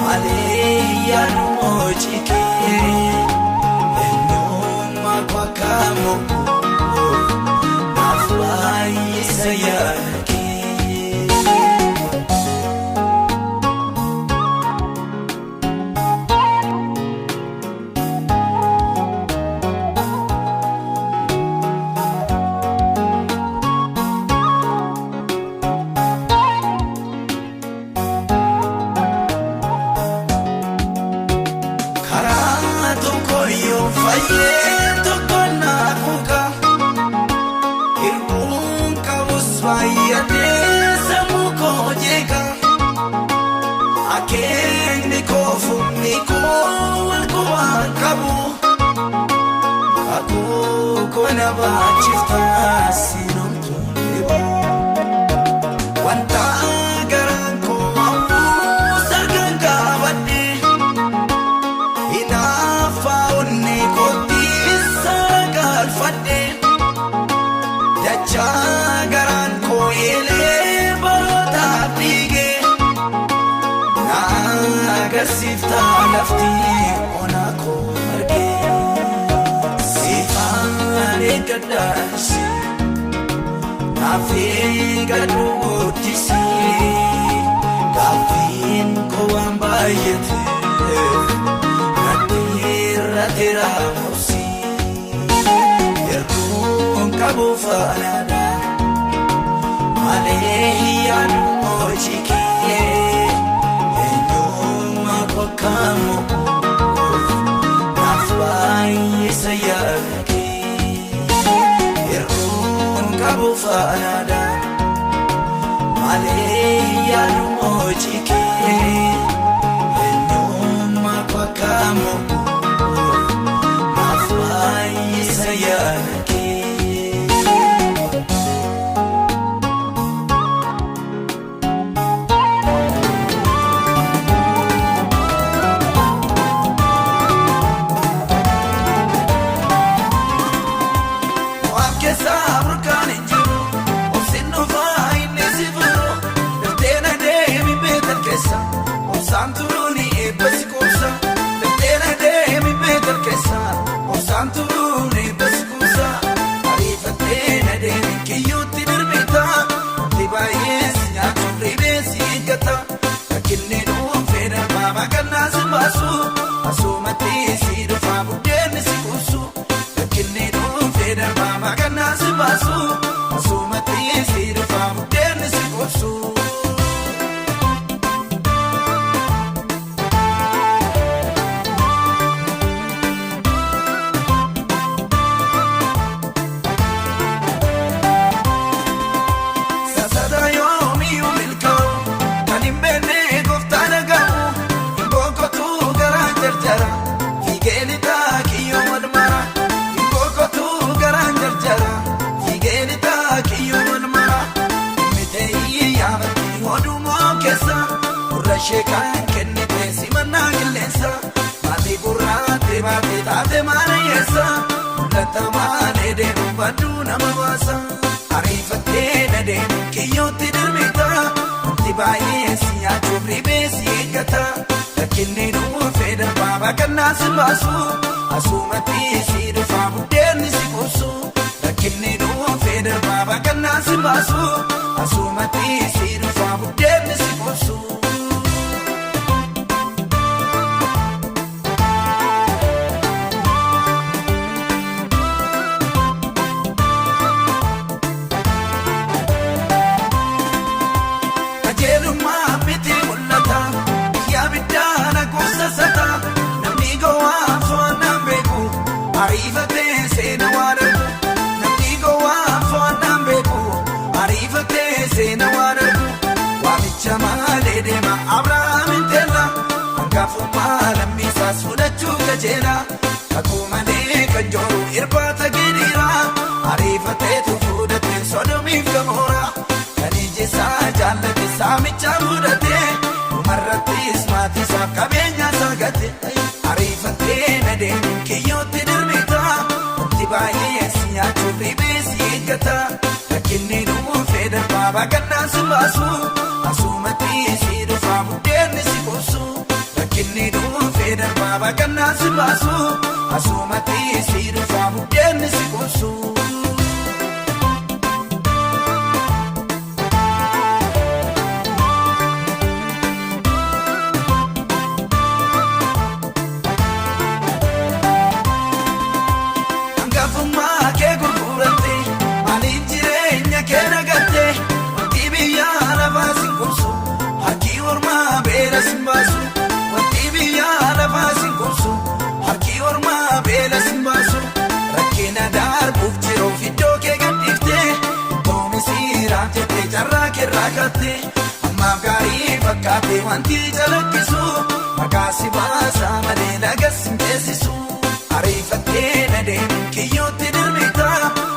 Malee yaadu hojii kee. Baay'ee tokko naa quuqa hirbuun qabus baay'atee sammuu koo jeeqa akeekni koo fumni koo wal qubaan qabu kakuu koo na baachifta sinomtuu dhibu wanta garaan koo hawwu sargaan qabadhe. Hinaaffaa onnee kootti saara galfadhe dachaa garaan koo eelee barootaaf dhiige na agarsiifta lafti onaa koo marge siifaan eeggadhaasi naaf eeggadhu guddisi gaaffiin koo waan baay'ateef. Irratti erguun qabu faanaadha malee yaadu hojii kee eenyummaa kokkamu naaf baay'isa yaada kee erguun qabu faanaadha malee yaadu hojii kee eenyummaa kokkamu. Sheekan kennite simannaa qilleensa maatii gurraate baatee taate maana yeessa mul'ata maalee deemu badduu nama baasa ariifattee na deemu kiyyootti darbita wanti baay'ee si nyaachuuf ribee si eeggata rakkinni dhuunfee darbaa baqannaa si baasu asumatti si dhufaa buddeenni si quubsu rakkinni dhuunfee darbaa baqannaa si baasu asumatti si dhufaa buddeenni si quubsu. Ariifatee seena waan argu namni gowwaan fo'annaan beeku ariifatee seena waan argu waamicha malee deema Abrahaam teella hangafummaa lammiisaas fudhachuu kajeela kakuu malee kan jooru irbaata giriira ariifateetu fudhatee sodomiif gamoora kan iji isaa jaallate saamicha fudhatee dhumarrattis maatii isaaf qabeenya isaa gate ariifatee na deemu kiyyootti darbita wanti baay'ee si nyaachuuf ribee si eeggata rakkinni dhuunfee darbaa baqannaa si baasu asumatti si dhufaa buddeenni si quubsu rakkinni dhuunfee darbaa baqannaa si baasu asumatti si dhufaa buddeenni si quubsu. Hangafummaa kee gurguratte maaliif jireenya kee nagatte wanti biyya lafaa si quubsu harki ormaa beela si baasu wanti biyya lafaa si quubsu harki ormaa beela si baasu. carraa keerraa katte. Ammaaf gaarii fakkaate wanti calaqqisu maqaa si baasaa malee lagas hin ceesisu. Ariifattee na deemu kiyyootti darbita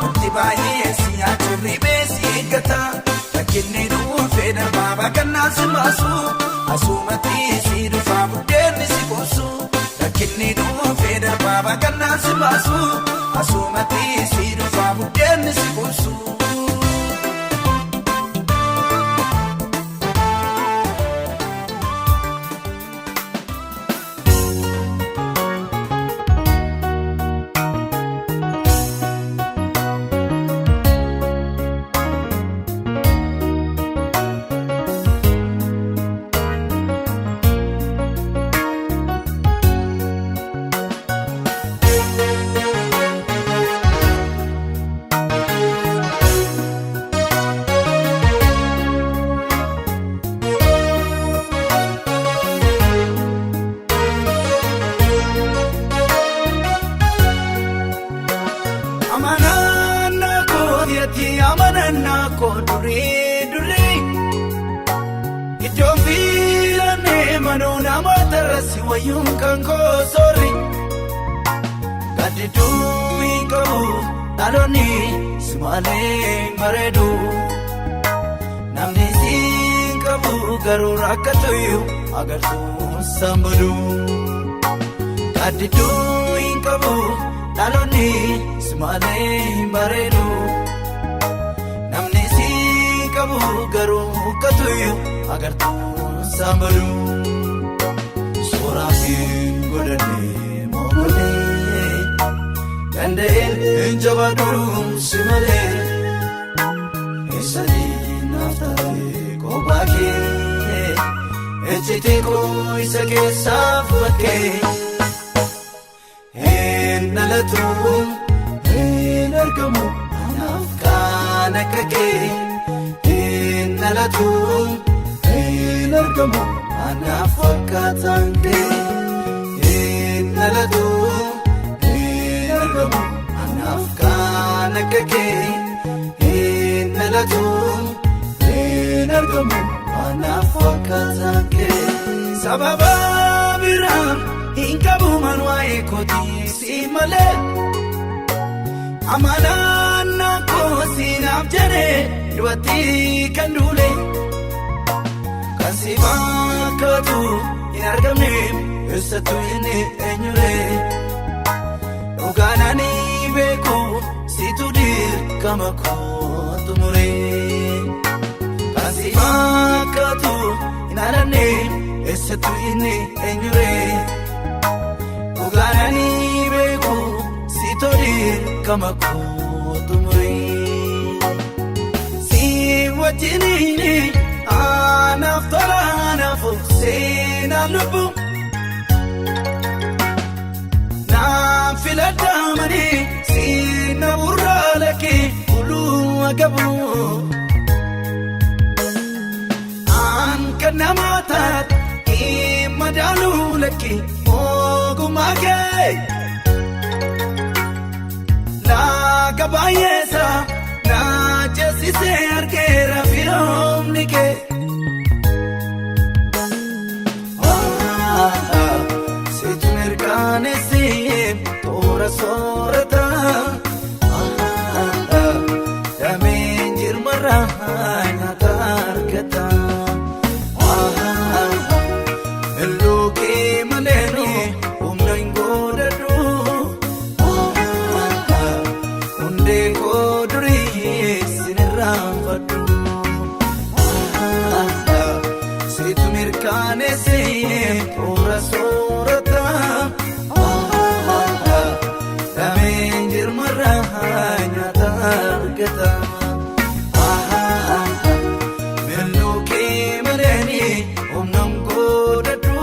wanti baay'ee si nyaachuu ribee si eeggata. Rakkinni dhuunfee darbaa baaqannaa si baasu asumatti si dhufaa buddeenni si qoobsu. Rakkinni dhuunfee darbaa baaqannaa si baasu asumatti si dhufaa buddeenni si qoobsu. Amanannaa kootiitti amanannaa koo durii durii iddoon fiilannee manuu namoota irratti wayyuun kan koo soorri gaaddidduu hin qabu dhaloonni si malee hin bareedu namni si hin qabu garuu rakkatuyyuu agartuun sambadu. Gaaddidduu hin qabu dhaloonni si malee hin bareedu. Namni si qabu garuu mukkatuyyuu agartuun sambadu. Suuraa hin godhanne mogolee danda'een hin jabaadhu si malee. Eessatti naaf taate kophaa kee ejjitee koo isa keessaa fakkee. Hin dhalatu hin argamu anaaf kan akka kee. Hin dhalatu hin argamu anaaf fakkaataan kee. Hin dhalatu hin argamu anaaf kan akka kee. Hin dhalatu hin argamu anaaf fakkaataan kee. Sababa biraa hin qabu man waa'ee kootii si malee. Amanannaa koo siinaaf jedhee du'atti kan duule. Kan si fakkaatu hin argamne eessattuu inni eenyulee. Dhugaan ani beeku situ dirqama koo xumuree. Kan si fakkaatu hin argamne eessattuu inni eenyulee. Dhugaan ani beeku situ dirqama koo xumuree. Si wajjiniini anaaf tola anaaf seenaan lubbu. Naan filadhamanii siina burraa lakkee uluu agabu. Aan kan nama taate hin madaaluu lakkee ogummaa kee. Laaga baay'eessa na ceesisee argeera firoomni kee. Situ mirkaneessee toora soorata. Dameen jirmarraa nyaata argata. Milluu kee malee humna hin godhadhu. Hundee koo durii sin irraanfadhu. Situ mirkaneessee toora soorata. Dameen jirmarraa nyaata argata. Milluu kee malee humna hin godhadhu.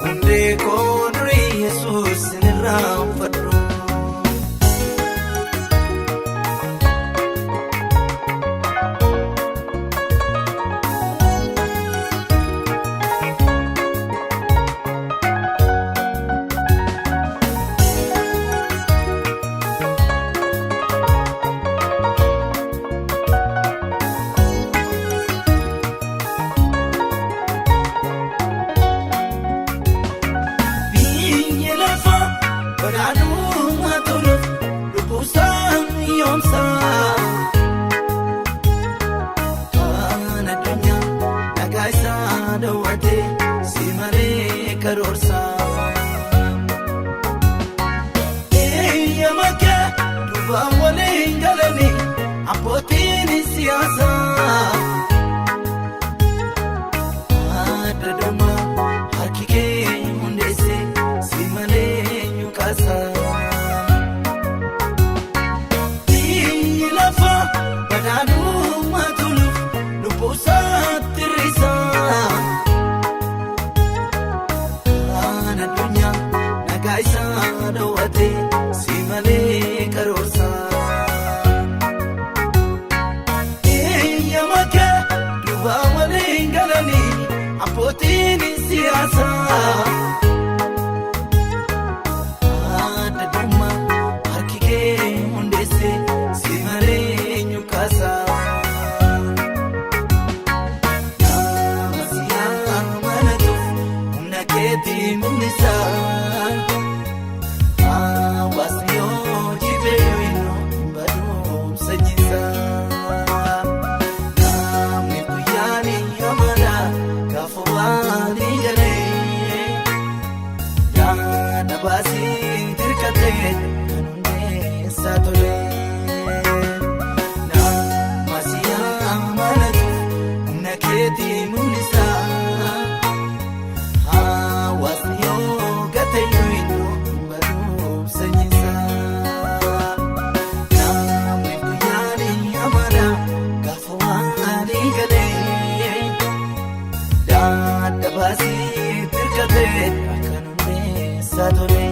Hundee koo durii Yesuus sin irraanfadhu. Badhaadhummaa toluuf lubbuusaa yoomsaa. Kan addunyaa nagaa isaa dawwatee si malee karoorsaa. Eeyyama kee duuba waliin galanii abbootiin siyaasaa. Adda dhuma harki kee hundeesse si malee nyukaasa. Biyyi lafa badhaadhummaa toluuf lubbuusaa tirrisaa. Kan addunyaa nagaa isaa dawwatee si malee karoorsaa. Eeyyama kee duuba waliin galanii abbootiin siyaasaa. Adda dhuma harki kee hundeesse si malee nyukaasa. Nama si amanatuuf humna keetii mul'isaa. Hawaasni yoo jibee barumsa jisaa. Namni guyyaan amala gaafa waan galee. Yaada baasii dirqatee kan hundeessaa tole. Nama si amanatuuf humna keetii mul'isaa. Hawaasni yoo gate barumsa jisaa. Namni guyyaan amala gaafa waan galee. Daadda baasii dirqatee kan hundeessaa tole.